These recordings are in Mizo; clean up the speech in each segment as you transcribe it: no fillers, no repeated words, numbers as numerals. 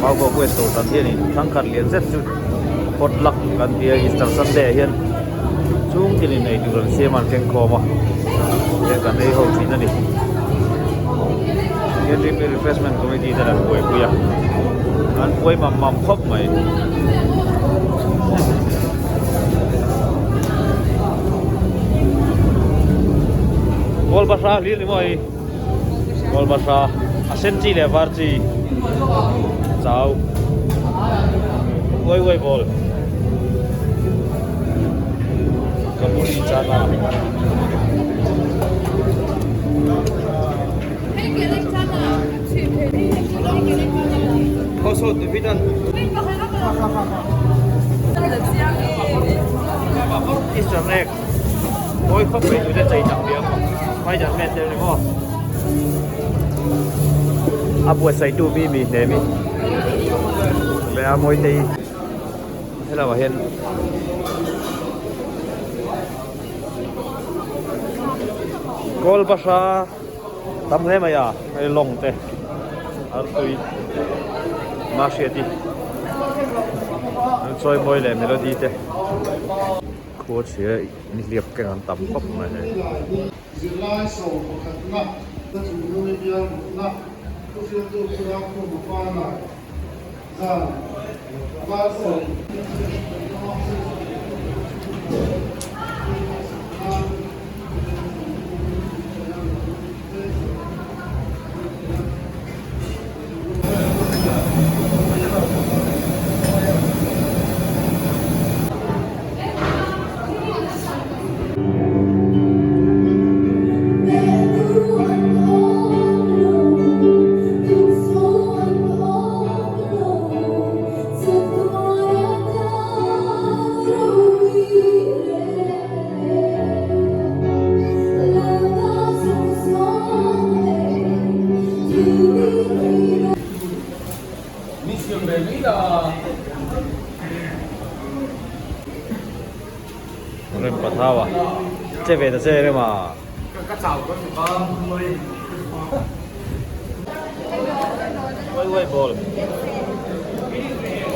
Maubawk West Kohhran hianin thangkhat lian zet chu potluck kan ti a, Easter Sunday ah hian chhungtinin eitur an siam a an keng khawm a, tihian kan ei ho thin a ni. KTP Refreshment Committee ten an buaipui a, an buai mam mam khawp mai. Kawl bahra hlir ni maw hei? Kawl bahra a sen chi leh a var chi chau uai uai bawl kabuli chana. Easter egg mawi khawp mai tute chei tak viau Spider Man te ni maw a buatsaihtu mi mi hnem i leh a mawi te hi helaiah hian kawl bahra tam hle mai a hei lawng te artui mahriati an chawi mawi leh melody te khua chhia nihliap keng an tam khawp mai hei. Zirlai sawm pakhatna thinlungi bial mutna thuhriltu khura khum a pana zan Valsawm. Rem pathau a che ve ta che rem a. Uai uai bawl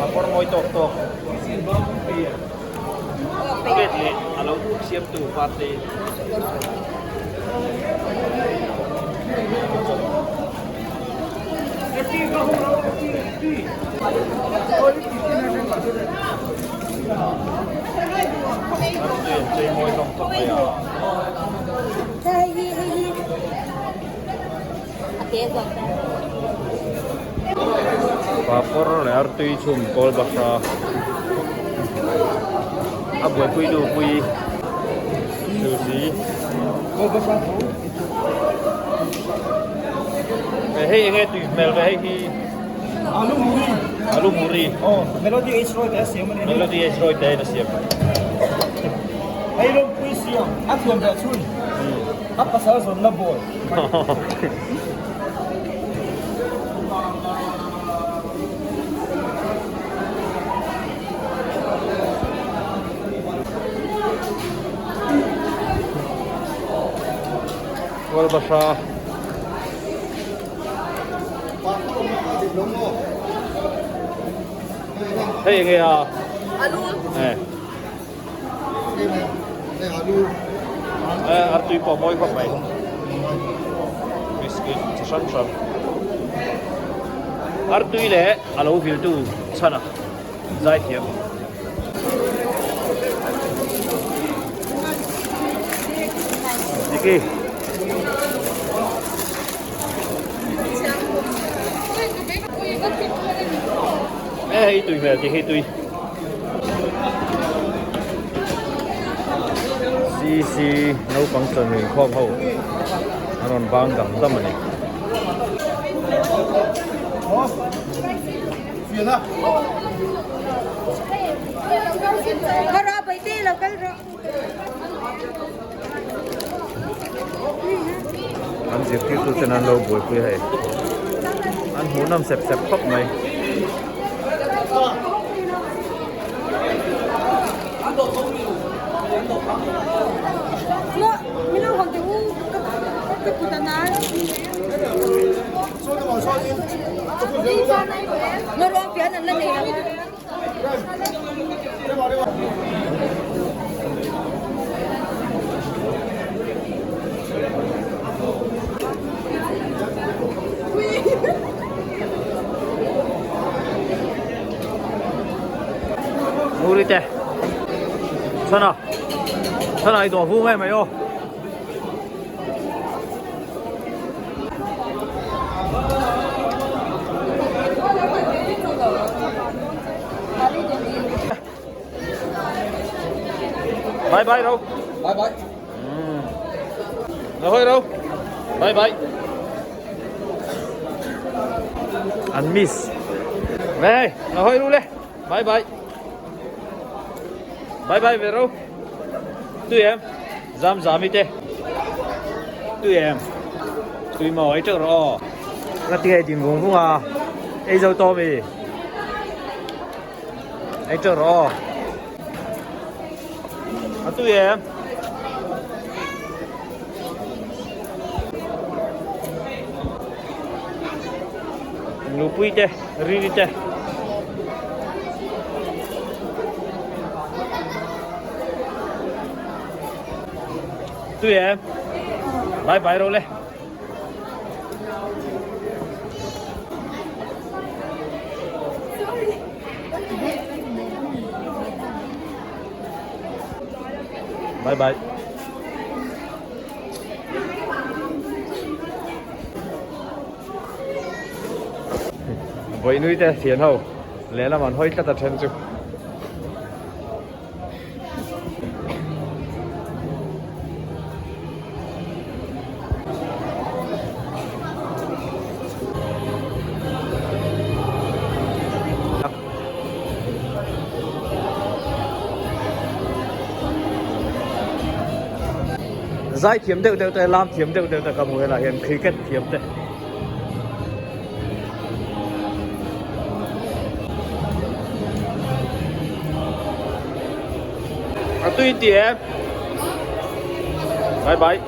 a pawr mawi tawk tawk plate leh a lo siam tu party. Papawr leh artui chhum kawl bahra a buaipui nu pui suzi hei enge tui hmel ve hei hi. Alu muri. Alu muri. Oh, Melody H Roy te a siam a ni. Melody H Roy te a siam. Hei rawng pui siam a thiam ve chhun. A pasal zawn na bawl. Kawlbahra. Hei enge a? Alu. Eh. Eh, artui pawh mawi khawp mai. Biscuit chi hrang hrang. Artui leh a lo viltu chhan a zai thiam. Diki. E hei tui hmel ti hei tui. CC naupang chawhmeh inkhawm ho an rawn bang dam dam a ni. An zirtirtu ten an lo buaipui a hei an hmuh nawm sep sep khawp mai. Nguri te Chhana Chhana i dawh vung em mai aw. Bye bye ro. Bye bye. Ngahoi ro. Bye bye. An miss. Về, ngahoi ru le. Bye bye. Bye bye ve ro. Tui em. Zam zam i te. Tui em. Tui maw ei teuh rawh aw. Ka ti hei din vung vung a. Ei zo tawh mi. Ei teuh rawh aw. A tui em. Nupui te, Riri te. Tui em? Bye bye ro le. Bye bye. Vawihnui te thian ho lehlam an hawi tlat a then chu. Zai thiam deuh deuh te lam thiam deuh deuh te ka hmu helai hian cricket thiam te. A tui ti em bye bye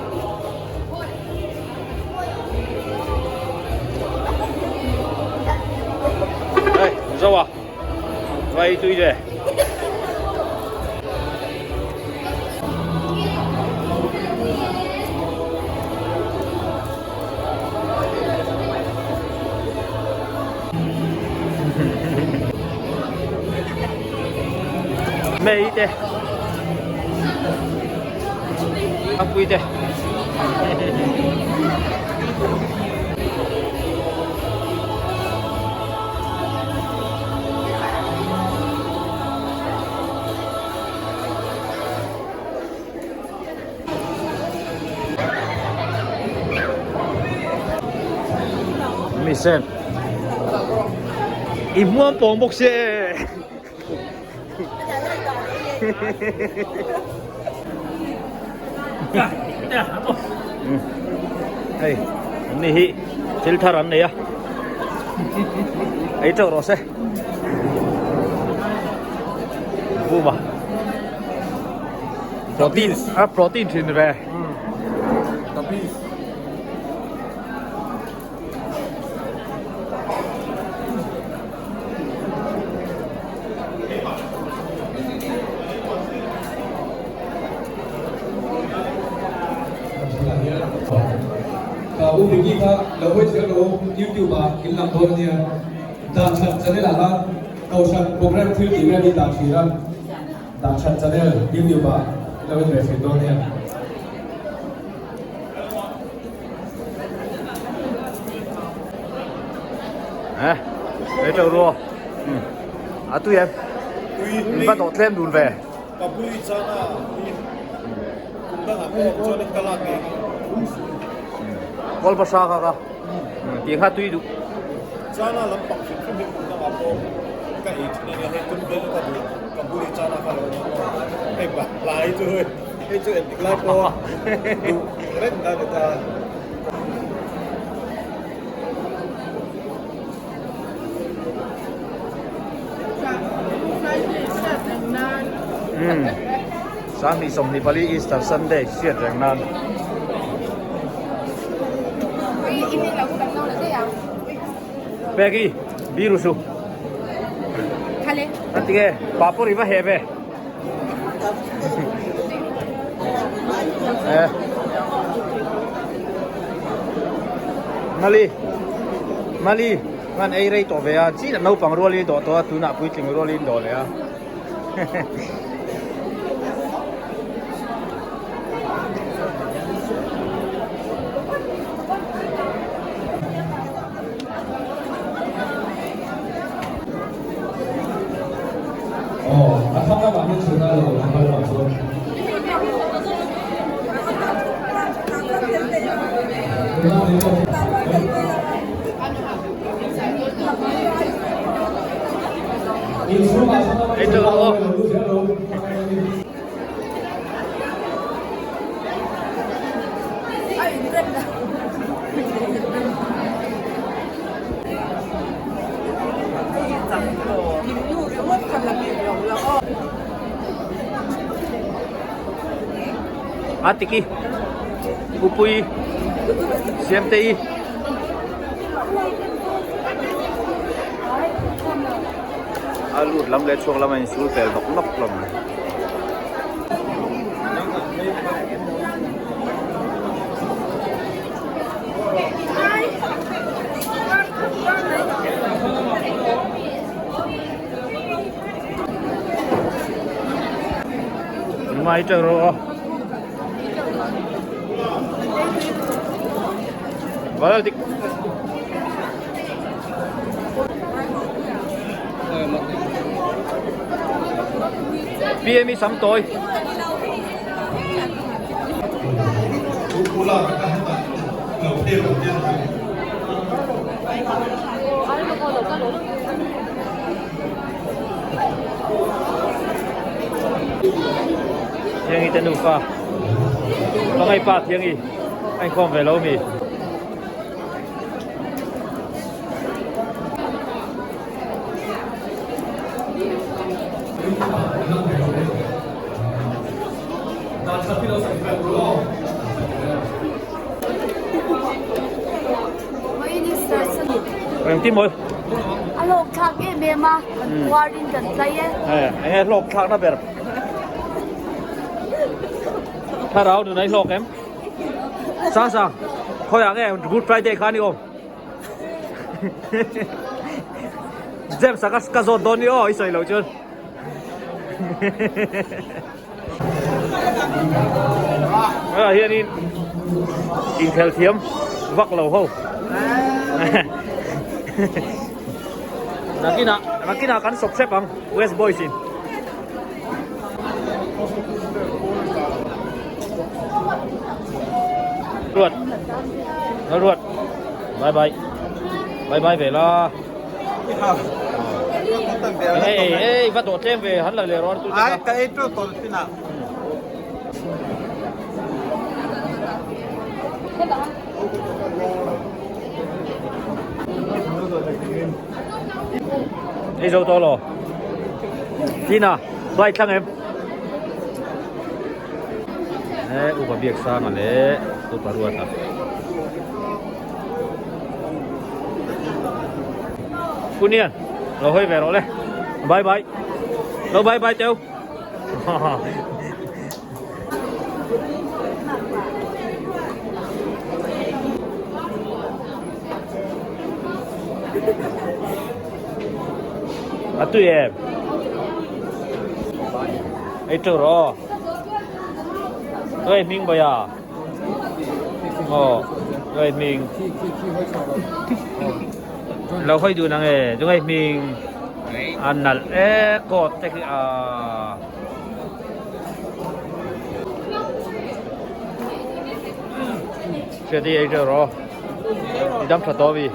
Đây, dâu à? Vay tui về. Mei te Thangpui te Mi xem I hmuam pawng bawk se. Hei an ni hi thil thar an nei a ei teuh rawh se buma protein a protein thin ve U Vicky kha lo hawi zel rawh u, YouTube ah in lang dawn ania. Dan that channel ah khan Kohhran program thil tih vel hi dah thin a, Dan that channel YouTube ah in lo en ve thin dawn ania. Eh, ei teuh ruo. A tui em? Tui. Va dawh tlem dun ve. Ka bui chana kum dangah pawh awm chuan in ka lak ngei. Kawl hmasa kha ka tih kha tui duh. Chana lampang hrim hrim hi kum dangah pawh ka ei thin ania hei tum vel ka duh ka bui chana kha lo hei lai chu hei. Hei chu engtik lai pawh duh reng a ni ta. Umm 2024 Easter Sunday hriat reng nan. Peki biru su. Khale. A tinge papur i va heh ve. Eh. Mali. Mali ngan ei rei tawh ve a chi la naupang rualin dawh tawh a tunah puitling rualin dawh leh a. A tiki upui siamtei a lut lam leh chhuak lam a insul fel nawk nawk hlawm. Mai teuh rawh aw. Vào đây PMI sắm tôi. Thiangi te nufa Pangai pa Thiangi a inkhawm ve lo mi. Engtin mawi? A hlawk thlak em em a, kan puar in kan tlai e. Enge hlawk thlak na ber? Thlarau nun a i hlawk em? Sang sang, khawiah nge Good Friday khan i awm? James a ka zawt dawn ni aw i sawi loh chuan. Ah hianin inkhel thiam vak lo ho. Nakinah nakinah kan sawp hrep ang West Boys in. Ruat Ruat bye bye bye bye ve la ei ei ei va dawh tlem ve han la leh rawh tu te Ai ka ei tu tawh thin a. Ei zo tawh lo Tina flight thlang em Eh upa biak sanga leh upa ruata. Punian lo hawi ve rawh le bye bye lo bye bye teu a tui em ei teuh rawh ơi hming bai a aw ơi hming lo hawi dun ang e chungai hming a nalh e coat te khi ahh hriat hi ei teuh rawh i dam tha tawh a mi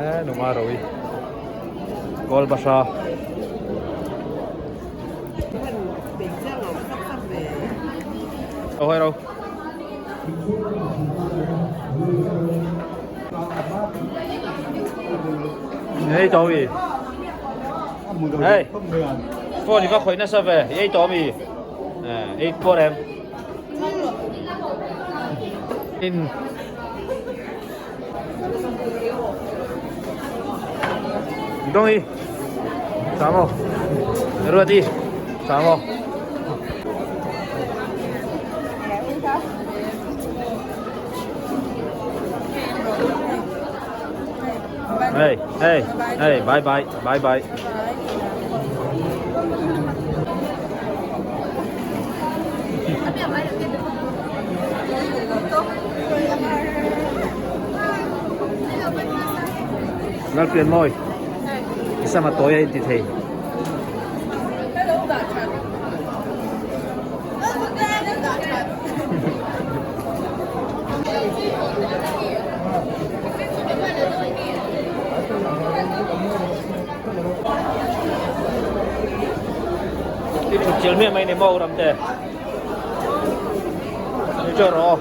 e numa ro hi kawl bahra. Ôi đâu. Ei tawh mi. Hey. Phone i va khawih nasa ve. Ei tawh mi. Ei pawh rem. In. Dongi tha maw Ruati tha maw. Hey hey hey bye bye bye bye. Lalpian mawi i sama tawi a inti thei. I thut chial miah mai ni maw Ramte? Ni teuh rawh aw.